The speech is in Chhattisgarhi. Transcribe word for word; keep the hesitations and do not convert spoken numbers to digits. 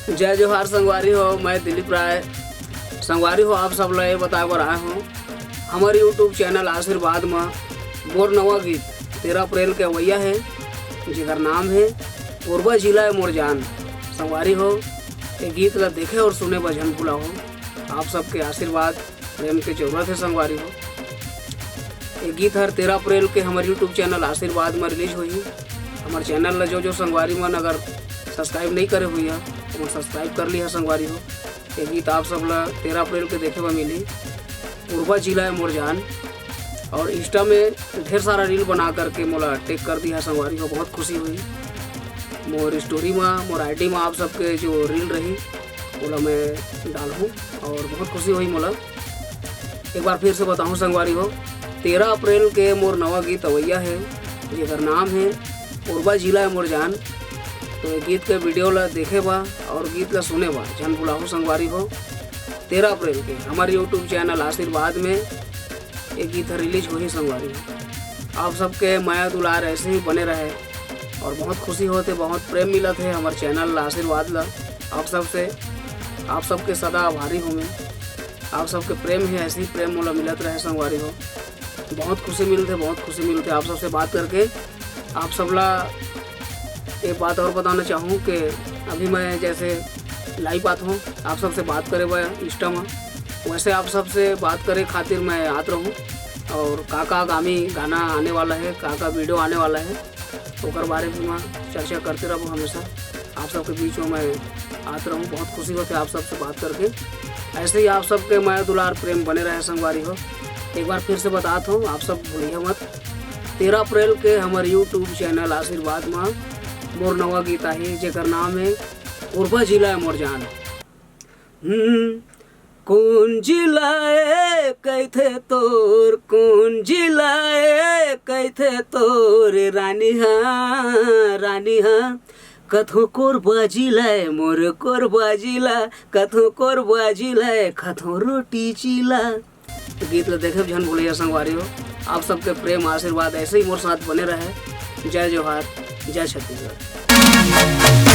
जय जोहार संगवारी हो, मैं दिलीप राय। संगवारी हो, आप सब ला ये बताए बर आए हों, हमर YouTube चैनल आशीर्वाद म मोर नवा गीत तेरह अप्रैल के अवइया हे, जेकर नाम हे कोरबा जिला ए मोर जान। संगवारी हो, ये गीत ला देखे और सुने बर झन भूला हो। आप सबके आशीर्वाद, प्रेम के जरूरत हे संगवारी हो। ये गीत हर तेरह अप्रैल के हमर YouTube चैनल आशीर्वाद म रिलीज होही। हमर चैनल ला जो जो संगवारी मन अगर सब्सक्राइब नहीं करे हुई है, तो सब्सक्राइब कर लिहा संगवारी हो। ये गीत आप सब ला तेरह अप्रैल के देखे बर मिली। कोरबा जिला ए मोर जान। और इंस्टा में ढेर सारा रील बना करके मोला टैग कर दिहा संगवारी हो, बहुत खुशी हुई। मोर स्टोरी में, मोर आईडी में आप सबके जो रील रही, ओला मैं डालहूँ और बहुत खुशी हुई मोला। एक बार फिर से बताहूँ संगवारी हो, तेरह अप्रैल के मोर नवा गीत अवइया हे, जेकर नाम हे कोरबा जिला ए मोर जान। तो ये गीत के वीडियो ला देखे बा और गीत ला सुने बा झन भुलाहू संगवारी हो। तेरह अप्रैल के हमर YouTube चैनल आशीर्वाद में ये गीत ह रिलीज होही संगवारी हो। आप सबके मया दुलार ऐसे ही बने रहे और बहुत खुशी होत हे, बहुत प्रेम मिलत हे हमर चैनल ला, आशीर्वाद ला। आप सबसे, आप सबके सदा आभारी हूँ मैं। आप सबके प्रेम ही, ऐसे ही प्रेम मोला मिलत रहे संगवारी हो। बहुत खुशी मिलथे, बहुत खुशी मिलथे आप सबसे बात करके। आप सब ला एक बात और बताना चाहूँ कि अभी मैं जैसे लाइव आत हूँ आप सबसे बात करे बर इंस्टा में, वैसे आप सबसे बात करे खातिर मैं आत रहूँ। और का का आगामी गाना आने वाला है, का का वीडियो आने वाला है, ओकर बारे में चर्चा करते रहूँ हमेशा। आप सबके बीच में मैं आत रहूँ, बहुत खुशी होथे आप सबसे बात करके। ऐसे ही आप सबके मया दुलार प्रेम बने रहे संगवारी हो। एक बार फिर से बतात हूँ, आप सब भूलिए मत, तेरह अप्रैल के हमर YouTube चैनल आशीर्वाद में मोर नवा गीत आही, जेकर नाम है कोरबा जिला ए मोर जान। हम्म, कौन जिला ए कहिथे तोर, कौन जिला ए कहिथे तोर रानी हा, रानी हा। कथों कोरबा जिला ए मोर कोरबा जिला, कथों कोरबा जिला ए, कथों रोटी जिला। गीत ला देखे झन भूलिया संगवारी हो। आप सबके प्रेम आशीर्वाद ऐसे ही मोर साथ बने रहे। जय जोहार, जय छत्तीसगढ़।